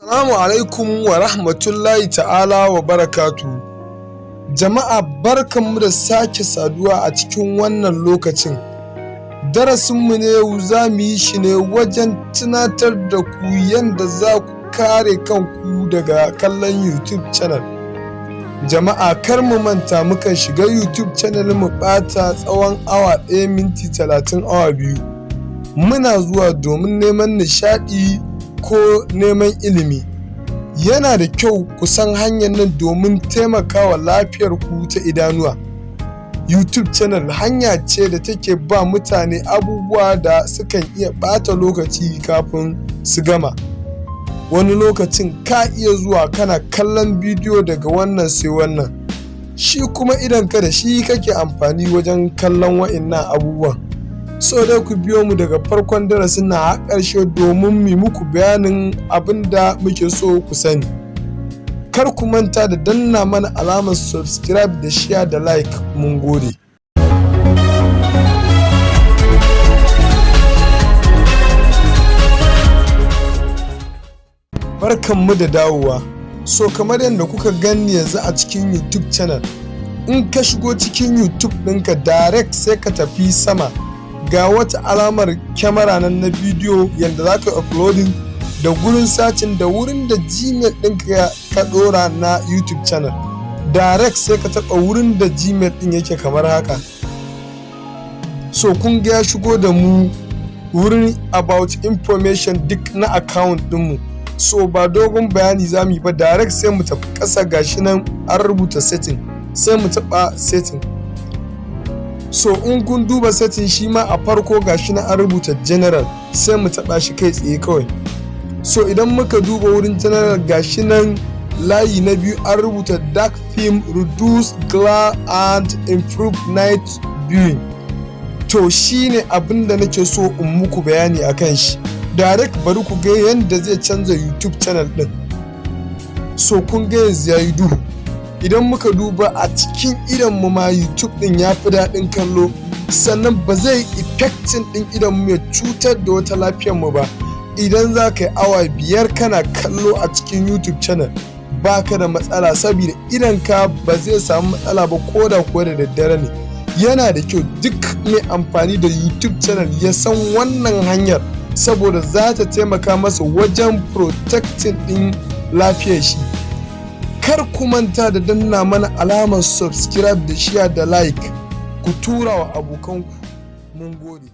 Assalamu alaikum wa rahmatullahi ta'ala wa barakatu. Jama'a, barkanmu da sake saduwa a cikin wannan lokacin. Darasinmu ne yau za mu yi shi ne wajen tunatar da ku yadda za ku kare kanku daga kallon YouTube channel. Jama'a, kar mu manta, mukan shiga YouTube channel mu ɓata tsawon awa 1, minti 30, awa 2. Muna zuwa domin neman nishaɗi ko neman ilimi. Yana da kyau ku san hanyar nan domin taimakawa lafiyar ku ta idanuwa. YouTube channel hanya ce da take ba mutane abubuwa da sukan iya ɓata lokaci kafin su gama. Wani lokacin ka iya zuwa kana kallon bidiyo daga wannan sai wannan. Shi kuma idonka da shi kake amfani wajen kallon wa'innan abubuwan. So dai ku biyo mu daga farkon darasin nan har ƙarshe domin mu muku bayanin abin da muke so ku sani. Kar ku manta da danna mana alamar subscribe da share da like. Mun gode. Barkanmu da dawowa. So kamar yadda kuka gani yanzu a cikin YouTube channel, in ka shigo cikin YouTube ɗinka direct, sai ka tafi sama, ga wata alamar kyamara nan na bidiyo, yadda za ka uploading, da gurin searching, da wurin da Gmail ɗinka ka ɗora na YouTube channel. Direct sai ka taɓa wurin da Gmail ɗin yake kamar haka. So kun ga ya shigo da mu wurin about information duk na account ɗinmu. So ba dogon bayani za mu yi ba, direct sai mu tafi ƙasa, gashi nan an rubuta setting, sai mu taɓa setting. So in kun duba setting shi ma, a farko gashi nan an rubuta general, sai mu taɓa shi kai tsaye kawai. So idan muka duba wurin general, gashi nan layi na biyu an rubuta "Dark theme, reduce glare and improve night viewing". To shine abin da nake so in muku bayani akan shi direct. Bari ku ga yadda zai canza YouTube channel din. So kun ga yanzu yayi duhu. Idan muka duba a cikin idon mu ma, YouTube din ya fi daɗin kallo, sannan ba zai affecting din idon mu ya cutar da wata lafiyar mu ba. Idan za ka yi awa 5 kana kallo a cikin YouTube channel, baka da matsala, saboda idon ka ba zai samu matsala ba, ko da kuwa da daddare ne. Yana da kyau duk mai amfani da YouTube channel ya san wannan hanyar, saboda za ta taimaka masa wajen protecting din lafiyar shi. Kar ku manta da danna mana alamar subscribe da share da like, ku tura wa abokanku. Mun gode.